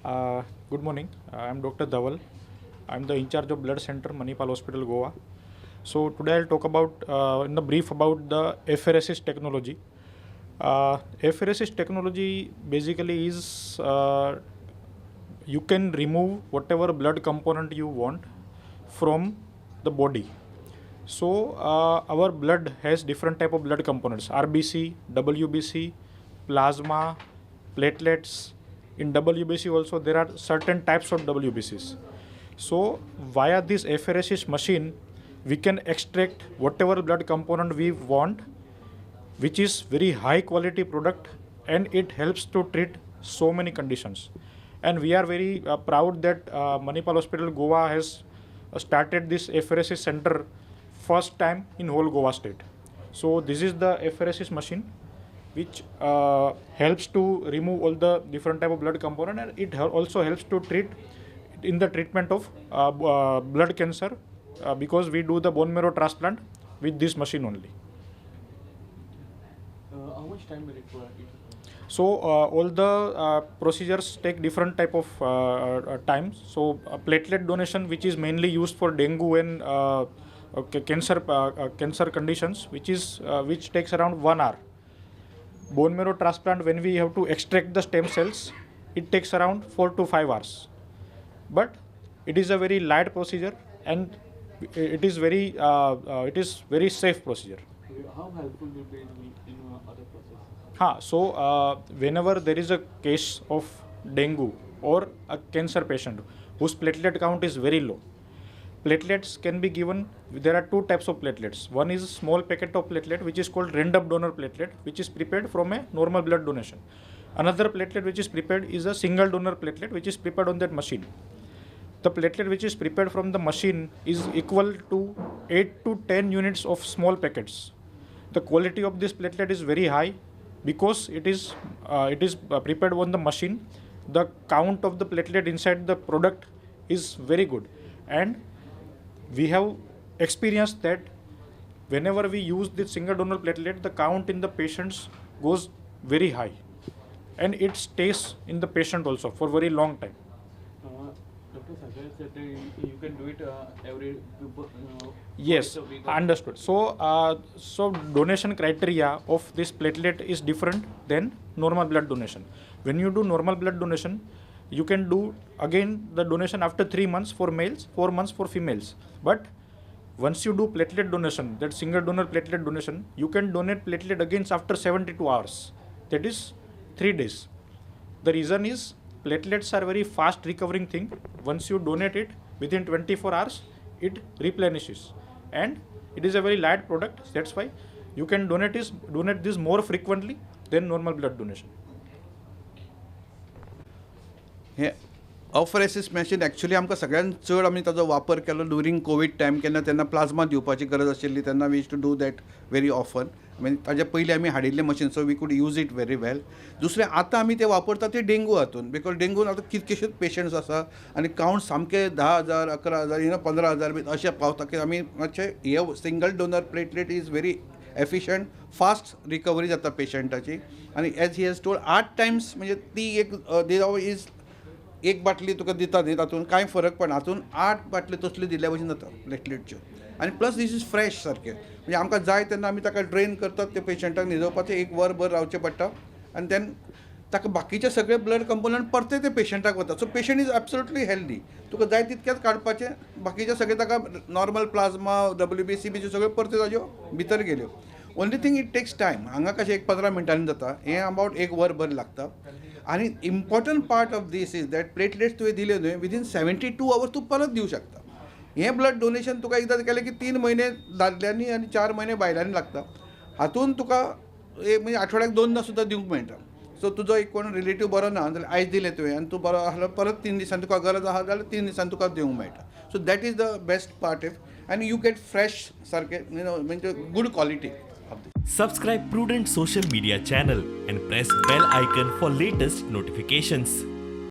Good morning. I am Dr. Dhaval. I am the in charge of Blood Center, Manipal Hospital, Goa. So today I'll talk about in the brief about the apheresis technology. Apheresis technology basically is you can remove whatever blood component you want from the body. So our blood has different type of blood components: RBC, WBC, plasma, platelets. In WBC also there are certain types of WBCs. So via this apheresis machine, we can extract whatever blood component we want, which is very high quality product, and it helps to treat so many conditions. And we are very proud that Manipal Hospital Goa has started this apheresis center first time in whole Goa state. So this is the apheresis machine, which helps to remove all the different type of blood component, and it also helps to treat in the treatment of blood cancer, because we do the bone marrow transplant with this machine only. How much time will require it? So all the procedures take different type of times. So platelet donation, which is mainly used for dengue and cancer conditions, which takes around 1 hour. Bone marrow transplant, when we have to extract the stem cells, it takes around 4 to 5 hours. But it is a very light procedure, and it is very safe procedure. Okay, how helpful will be in other processes? So whenever there is a case of dengue or a cancer patient whose platelet count is very low, platelets can be given. There are two types of platelets. One is a small packet of platelet, which is called random donor platelet, which is prepared from a normal blood donation. Another platelet which is prepared is a single donor platelet, which is prepared on that machine. The platelet which is prepared from the machine is equal to 8 to 10 units of small packets. The quality of this platelet is very high because it is prepared on the machine. The count of the platelet inside the product is very good, and we have experienced that whenever we use this single donor platelet, the count in the patients goes very high, and it stays in the patient also for very long time. Dr. Sagar said that you can do it every Yes, understood. So, so donation criteria of this platelet is different than normal blood donation. When you do normal blood donation, you can do again the donation after 3 months for males, 4 months for females. But once you do platelet donation, that single donor platelet donation, you can donate platelet again after 72 hours. That is 3 days. The reason is platelets are very fast recovering thing. Once you donate it, within 24 hours, it replenishes. And it is a very light product. That's why you can donate this more frequently than normal blood donation. हे अफरेसिस machine actually आमकां सगळ्यान चड आमी ताजो वापर केलो during Covid time. केन्ना तेन्ना प्लाज्मा दिवपाची गरज आशिल्ली तेन्ना we use to do that very often. I mean ताजे पयलीं आमी हाडिल्लें machine, so we could use it very well. दुसरें आतां आमी तें वापरता ते डेंगू हातून, because डेंगून आतां कितकेशेच पेशंट्स आसा आनी कावंट सामके 10,000 11,000 you know 15,000 बी अशें पावता की आमी मातशें हे single donor platelet is very efficient, fast recovery जाता पेशंटाची. आनी as he has told 8 times म्हणजे ती एक is एक बाटली तुका दिता न्ही तातूंत कांय फरक पडना, हातून 8 बाटली तसल्यो दिल्ल्या भशेन जाता प्लेटलेटच्यो. आनी प्लस these is fresh सारकें, म्हणजे आमकां जाय तेन्ना आमी ताका ड्रेन करतात, ते पेशंटाक न्हिदोवपाचें 1 वरभर रावचें पडटा आनी देन ताका बाकीचे सगळे ब्लड कंपोनंट परते ते पेशंटाक वता. So patient is absolutely healthy. तुका जाय तितकेंच काडपाचें, बाकीचे सगळे ताका नॉर्मल प्लाज्मा WBC बी सगळ्यो परत्यो ताज्यो भितर गेल्यो. Only thing it takes time. हांगा कशें एक 15 मिनटांनी जाता, हें अबावट 1 वरभर लागता. आनी important part of this is that platelets तुवें दिले न्हय, विदीन 72 आवर्स तूं परत दिवं शकता. हें ब्लड डोनेशन तुका एकदां केलें की 3 म्हयने दादल्यांनी आनी 4 म्हयने बायलांनी लागता. हातून तुका एक म्हणजे आठवड्याक 2दा सुद्दां दिवंक मेळटा. सो तुजो एक कोण रिलेटीव बरो ना जाल्यार आयज दिलें तुवें आनी तूं बरो आसलो परत 3 दिसांनी तुका गरज आसा जाल्यार 3 दिसांनी तुका दिवंक मेळटा. So that is the best part if आनी you get fresh सारकें you know म्हणजे good quality. Subscribe Prudent Social Media channel and press bell icon for latest notifications.